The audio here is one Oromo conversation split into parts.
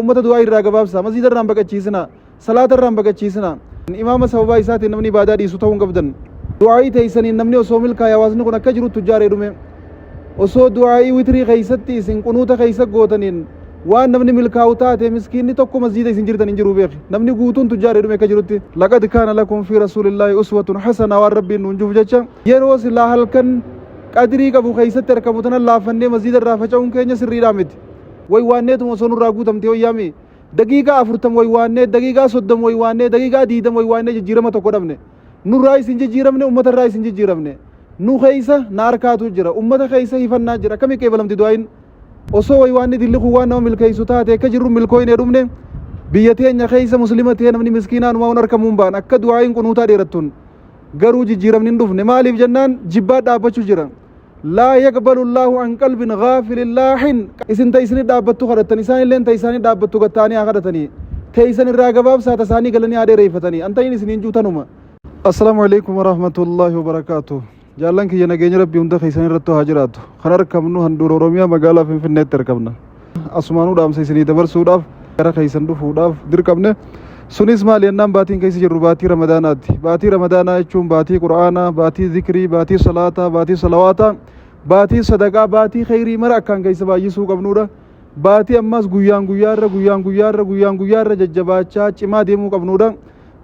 Ummata du'aa irraa gabaabsaa. Masjiida irraa hin baqachiisinaa. Salaata irraa hin baqachiisinaa. Imaama sababaa isaatiin namni ibaadaa dhiisu ta'uu hin qabdan. Du'aa'ii teeysaniin namni osoo milkaa'e hawaasni kun akka jirutti tujjaaree dhume. Osoo du'aa'ii witrii keeysatti isin qunuuta keeysa gootaniin waan namni milkaa'u taate miskiinni tokko masjiida isin jirtan hin jiru beeki. Namni guutuun tujjaaree dhume akka jirutti. Laqad kaana lakum fii rasuulillaahi uswatun hasanaa waan Rabbiin nuun juuf jecha yeroo silaa halkan qadrii qabu keeysatti arkamu tana laaffannee masjiida irraa faca'uun keenya sirriidhaa miti. Waywaanneetuma osoo nurraa guutamtee wayyaami. Daqiiqaa 40 waywaannee, daqiiqaa 30 waywaannee, daqiiqaa 20 waywaannee jijjiirama tokko dhabne. Nurraa isin jijjiiramne, ummata irraa isin jijjiiramne. Nu keessa na harkaatu jira, ummata keessa hifannaa jira. Akkami qeebalamti du'aayin? Osoo waywaanni dilli kun waan nama milkeessu taate akka jirru milkooyinee dhumne biyya teenya keessa muslima ta'ee namni miskiinaa numaa hun arkamuu hin ba'an akka du'aayin qunuutaa dheerattuun. Garuu jijjiiramni hin dhufne. Maaliif jennaan jibbaa dhaabbachuu jira. Laa yaqbalu Allaahu an qalbin ghaafilin laahin. Isin ta isinit dhaabbattu kadhattan, isaanilleen ta isaanit dhaabbattu gad ta'anii haa kadhatanii. Teeysan irraa gabaabsaa ta isaanii galanii haa dheereeyfatanii. An ta'iin isiniin ji'u tanuma. Assalaamu alaikum warahmatullaahi wabarakaatuh. Jaallan kiyya nageenyi Rabbii hunda keessan irrattu haa jiraatu. Kan arkamnu handhuura Oromiyaa magaalaa Finfinneetti arkamna. Asumaanuu dhaamsa isinii dabarsuudhaaf gara keessan dhufuudhaaf dirqamne. Sunis maali jennaan baatiin keessa jirru baatii Ramadaanaati. Baatii Ramadaanaa jechuun baatii Qur'aanaa, baatii zikrii, baatii salaataa, baatii salawaataa, baatii sadaqaa, baatii kheyrii mara akkaan keessa baay'isuu qabnuudha. Baatii ammaas guyyaan guyyaarra, guyyaan guyyaarra, guyyaan guyyaarra jajjabaachaa cimaa deemuu qabnuudha.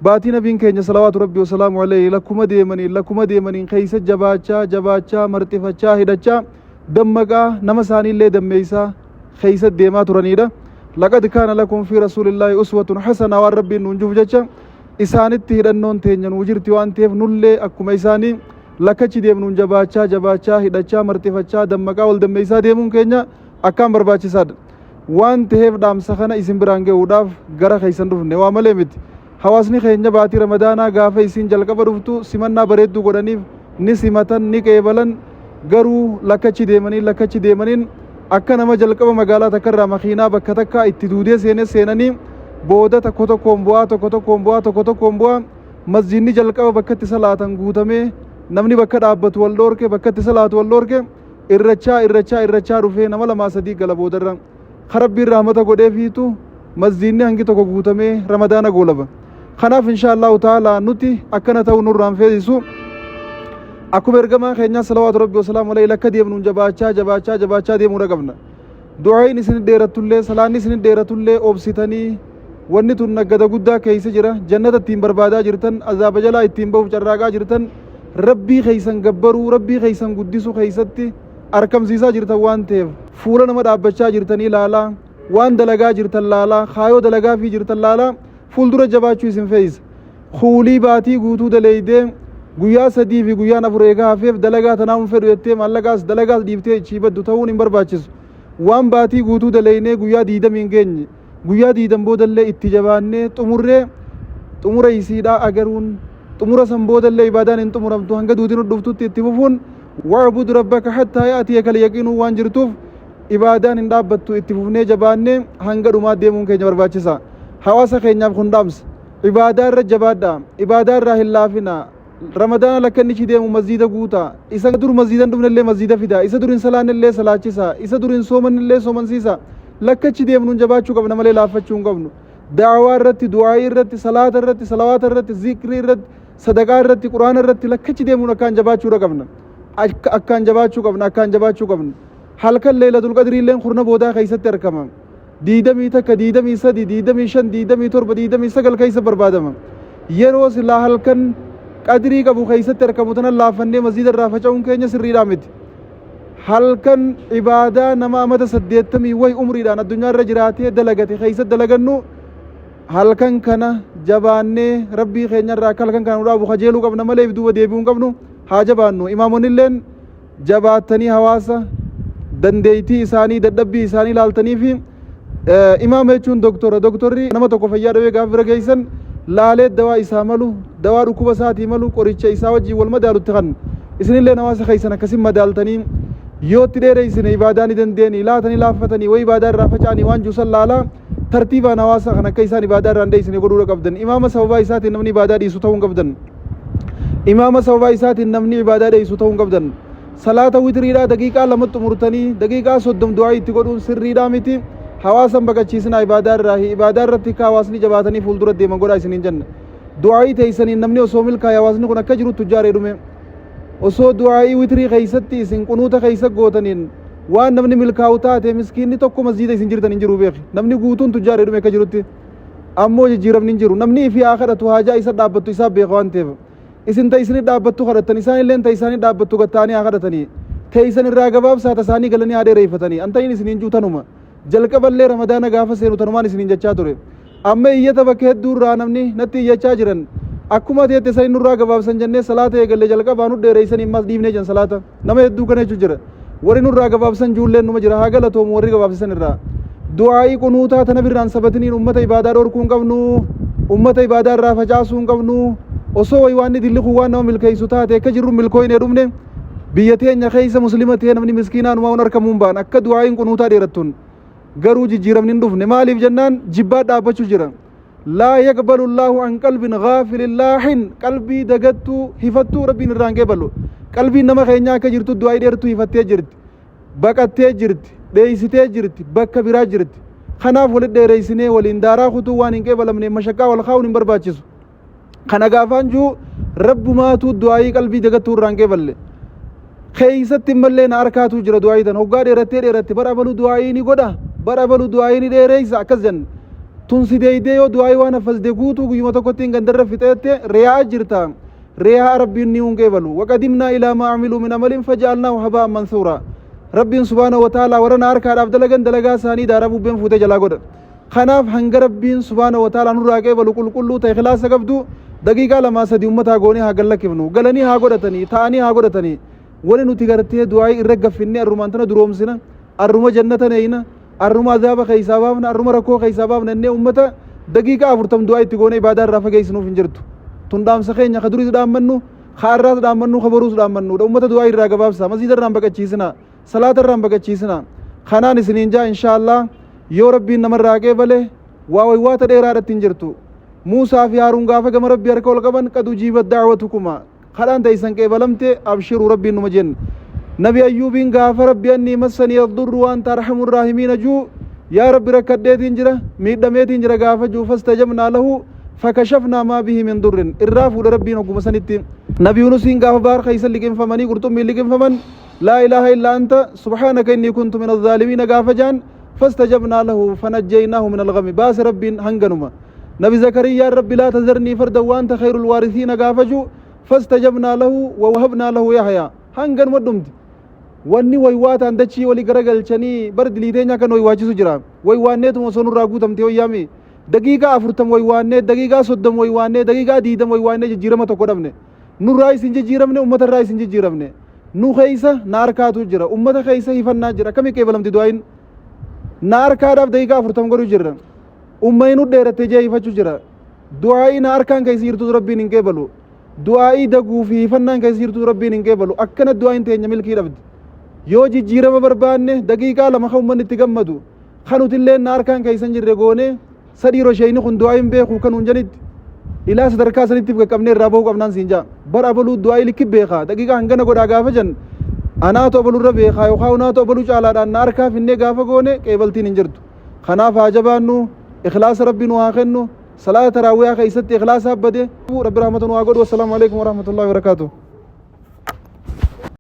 Baatii nabiin keenya salawaatu rabbi wasalaamu alayhi lakkuma deemaniin lakkuma deemaniin keessa jabaachaa jabaachaa marxifachaa hidhachaa dammaqaa nama isaaniillee dammeeysaa keeysa deemaa turaniidha. Laqad kaana lakum fii rasuulillaahi uswatun hasanaa waan Rabbiin nuun juuf jecha isaanitti hidhannoon teenya nuu jirti waan ta'eef nullee akkuma isaanii lakkachi deemnuun jabaachaa jabaachaa hidhachaa marxifachaa dammaqaa wal dammeeysaa deemuun keenya akkaan barbaachisaadha. Waan ta'eef dhaamsa kana isin biraan ga'uudhaaf gara keessan dhufne waa malee miti. Hawaasni keenya baatii Ramadaanaa gaafa isiin jalqaba dhuftu simannaa bareedduu godhaniif ni simatan, ni qeebalan, garuu lakkachi deemaniin lakkachi deemaniin akka nama jalqaba magaalaa takka irraa makiinaa bakka takkaa itti duudee seene seenanii booda tokko tokkoon bu'aa tokko tokkoon bu'aa tokko tokkoon bu'aa masjiidni jalqaba bakka itti salaatan guutamee namni bakka dhaabbatu wal dhoorke bakka itti salaatu wal dhoorke irrachaa irrachaa irrachaa dhufee nama lamaa sadii gala boodarra. Ka Rabbiin rahmata godheefiitu masjiidni hangi tokko guutamee Ramadaana goolaba. Kanaaf insha Allahu ta'ala nuti akkana ta'uu nurraa hin feesisu. Akkuma ergamaa keenyaa salawaatu Rabbi wasalaamu alayhi lakka deemnuun jabaachaa jabaachaa jabaachaa deemuudha qabna. Du'aayin isin dheerattullee salaanni isin dheeratullee obsitanii wanni tun naggada guddaa keessa jira. Jannata ittiin barbaadaa jirtan azaaba jalaa ittiin bahuuf carraaqaa jirtan Rabbii keessan gabbaruu Rabbii keessan guddisuu keessatti arkamsiisaa jirtan waan ta'eef fuula nama dhaabbachaa jirtanii laalaa, waan dalagaa jirtan laalaa, kaayoo dalagaafii jirtan laalaa fuuldura jabaachuu isin feesisa. Kuulii baatii guutuu daleeydee guyyaa 3 fi guyyaan 4 eega hafeef dalagaa tanaa hin fedhu jettee maallaqaas dalagaas dhiiftee achii baddu ta'uun hin barbaachisu. Waan baatii guutuu daleeynee guyyaa 20 hin geenye Guyyaa diidam boodallee itti jabaannee xumurree xumura isiidhaa agaruun xumura san boodallee ibaadaan hin xumuramtu hanga duuti nu dhuftutti itti fufuun wa'bud rabbaka hattaa ya'tiyaka al-yaqiinuu waan jirtuuf ibaadaan hin dhaabbattu itti fufnee jabaannee hanga dhumaa deemuun keenya barbaachisa. Hawaasa keenyaaf kun dhaamsa. Ibaadaa irra jabaadhaa. Ibaadaa irraa hin laafinaa. Ramadaana lakka inni ichi deemu masjiida guutaa. Isa dur masjiida hin dhufnellee masjiida fidaa. Isa dur hin salaannellee salaachisaa. Isa dur hin soomannellee soomansiisaa. Lakka achi deemnuun jabaachuu qabna malee laaffachuu hin qabnu. Da'awaa irratti, du'aa'ii irratti, salaata irratti, salawaata irratti, zikrii irratti, sadaqaa irratti, quraana irratti lakka achi deemnuun akkaan jabaachuudha qabna. Akkaan jabaachuu qabna, akkaan jabaachuu qabna. Halkan Leeylatul Qadrii illeen kurna boodaa keessatti argama. 21, 23, 25, 27, 29 keessa barbaadama. Yeroo silaa halkan qadrii qabu keessatti argamu tana laaffannee masjiida irraa faca'uun keenya sirriidhaa miti. Halkan ibaadaa nama amata 80 wayi umriidhaan addunyaa irra jiraatee dalagate keessatti dalagannu halkan kana jabaannee rabbii keenya irraa akka halkan kana nu dhaabu kajeeluu qabna malee if duuba deebi'uu hin qabnu haa jabaannu. Imaamonni jabaattanii hawaasa dandeettii isaanii dadhabbii isaanii ilaaltanii fi imaama jechuun doktora doktorri nama tokko fayyaa dhabee gaafa bira geessan laalee dawaa isaa malu dawaa dhukkuba isaatii malu qoricha isaa wajjin wal madaalutti kan isinillee hawaasa keessan akkasin madaaltanii yoo itti dheereessine ibaadaa ni dandeenii laatanii laaffatanii wayi ibaadaa irraa faca'anii waan juusan laalaa tartiibaan hawaasa kan akka isaan ibaadaa irraa hin dheessine godhuudha qabdan imaama sababaa isaatiin namni ibaadaa dhiisu ta'uu hin qabdan. Imaama sababaa isaatiin namni ibaadaa dheeysu ta'uu hin qabdan. Salaata witriidhaa daqiiqaa 2 xumurtanii daqiiqaa 30 du'aa itti godhuun sirriidhaa miti. Hawaasa hin baqachiisinaa ibaadaa irraahi. Ibaadaa irratti akka hawaasni jabaatanii fuuldura deeman godhaa isiniin jenna. Du'aa'ii teeysaniin namni osoo milkaaye hawaasni kun akka jiru tujjaaree dhume. Osoo du'aa'ii witrii keeysatti isin qunuuta keeysa gootaniin waan namni milkaa'u taate miskiinni tokko masjiida isin jirtan hin jiru beeki. Namni guutuun tujjaaree dhume akka jirutti. Ammoo jijjiiramni hin jiru. Namni ifii haa kadhatu haajaa isa dhaabbattu isaa beeka waan ta'eef. Isin ta isinit dhaabbattu kadhattan, isaan illeen ta isaanii dhaabbattu gad ta'anii haa kadhatanii. Teeysan irraa gabaabsaa ta isaanii galanii haa dheereeffatanii. An ta'in isiniin juu tanuma. Jalqaballee Ramadaana gaafa seenu tanumaan isiniin jechaa ture. Amma iyyata bakka hedduu irraa namni natti iyyachaa jiran. Akkuma teette sani nurraa gabaabsan jennee salaata eegalle jalqabaa nu dheereessanii ammas dhiifnee jan salaata. Nama hedduu kana jechuu jira. Warri nurraa gabaabsan juulleen numa jira. Haa galatoomu warri gabaabsisan irraa. Du'aa'ii qunuutaa tana birraan sabatiniin ummata ibaadaa dhorkuu hin qabnu. Ummata ibaadaa irraa facaasuu hin qabnu. Osoo wayi waan dilli kun waan nama milkeessu taate akka jirru milkooyinee dhumne biyya teenya keessa muslima ta'ee namni miskiinaa numaa hun arkamuu hin ba'an akka du'aa'iin qunuutaa dheerattuun garuu jijjiiramni hin dhufne. Maaliif jennaan jibbaa dhaabbachuu jira. Laa yaqbalu Allaahu an qalbin ghaafilin laahin, qalbii dagattuu hifattuu Rabbiin irraa hin qeebalu. Qalbiin nama keenyaa akka jirtu du'aa'ii dheertuu hifattee jirti. Baqattee jirti, dheeysitee jirti, bakka biraa jirti. Kanaaf walit dheereysinee waliin daaraa kutuu waan hin qeebalamneef mashaqqaa wal kaa'uun hin barbaachisu. Kana gaafaan juu Rabbumaatuu du'aa'ii qalbii dagattuu irraa hin qeeballe. Keeysatti immallee na arkaatuu jira du'aa'ii tan hoggaa dheerattee dheeratte bara abalu du'aa'ii ni godha, bara abalu du'aa'ii ni dheereysa akkas jenne. Tun si deeydee yoo du'aa'ii waan haffazde guutuu guyyuma tokkotti hin gandarra fixeette reeyaa jirta. Reeyaa Rabbiin ni hin qeebalu. Waqadimnaa ilaa maa amiluu min amalin faja'alnaahu habaa'an mansuuraa. Rabbiin subhaanahu wa ta'aalaa warra na harkaadhaaf dalagan dalagaa isaanii daaraa bubbeen fuutee jalaa godha. Kanaaf hanga Rabbiin subhaanahu wa ta'aalaa nurraa qeebalu qulqulluu ta'e ikhlaasa qabdu daqiiqaa lamaa sadii ummataa goonee haa gallakkifnu. Galanii haa godhatanii, ta'anii haa godhatanii. Wani nuti gartee du'aa'ii irra gaffinnee arrumaan tana duroomsina, arruma jannata neeyna, arruma azaaba keessaa baafna, arruma rakkoo keessaa baafna innee ummata daqiiqaa 40 du'aa itti goonee ibaadaa irraa fageessinuuf hin jirtu. Tun dhaamsa keenya ka duriis dhaammannu, ka arraas dhaammannu, ka boruus dhaammannudha. Ummata du'aa irraa gabaabsaa, masjiida irraa hin baqachiisinaa, salaata irraa hin baqachiisinaa. Kanaan isiniin jaa inshaallah yoo Rabbiin namarraa qeebale waa waywaata dheeraadhatti hin jirtu. Muusaa fi Haaruun gaafa gama Rabbii harka ol qaban qad ujiibat da'watukuma. Kadhaan teeysan qeebalamte abshiruu Rabbiin numa jenne. Nabi Ayyuubiin gaafa Rabbi annii massani yaddurru wa anta arhamur raahimiina juu yaa Rabbi rakkadheetiin jira miidhameetiin jira gaafa juu fastajabnaa lahu fakashafnaa maa bihi min durrin irraa fuudhe Rabbiin hogguma sanitti. Nabi Yuunusiin gaafa bahar keessa liqimfamanii qurxummiin liqimfaman laa ilaaha illa anta subhaanaka innii kuntu min azzaalimiina gaafa jaan fastajabnaa lahu fanajjaynaahu min alghammi baase Rabbiin hanganuma. Nabi Zakariyyaan Rabbi laa tazarnii fardan wa anta khayrul waarisiina gaafa ju fastajabnaa lahu wa wahabnaa lahu Yahyaa hanganuma dhumti. Wanni waywaataan dachii wali garagalchanii bar dilii teenya akka nu waywaachisu jira. Waywaanneetuma osoo nurraa guutamte wayyaami. Daqiiqaa 40 waywaannee, daqiiqaa 30 waywaannee, daqiiqaa 20 waywaannee jijjiirama tokko dhabne. Nurraa isin jijjiiramne, ummata irraa isin jijjiiramne. Nu keessa na harkaatu jira, ummata keessa hifannaa jira. Akkamii qeebalamti du'aayin? Na harkaadhaaf daqiiqaa 40 godhu jirra. Ummanni nu dheeratte jee hifachu jira. Du'aa'ii na harkaan keessa jirtus Rabbiin hin qeebalu. Du'aa'ii daguu fi hifannaan keessa jirtus Rabbiin hin qeebalu. Akkana du'aa'iin teenya milkii dhabdi. Yoo jijjiirama barbaanne daqiiqaa 2 kan ummanni itti gammadu kan nutillee na harkaan keessa hin jirre goonee sadii rosheeyni kun du'aa'ii hin beeku kan nuun janitti ilaa sadarkaa sanitti qaqqabnee irraa bahuu qabnaan siin jaa. Bar abaluu du'aa'ii likki beekaa daqiiqaa hangana godhaa gaafa jan anaatu abalurra beekaa yookaan anaatu abaluu caalaadhaan na harkaa finnee gaafa goone qeebaltiin hin jirtu. Kanaaf haa jabaannu, ikhlaasa Rabbi nu haa kennu, salaata taraawiyaa keessatti ikhlaasa bade, Rabbi rahmata nu haa godhu. Wassalaamu alaikum warahmatullahi wabarakaatuh.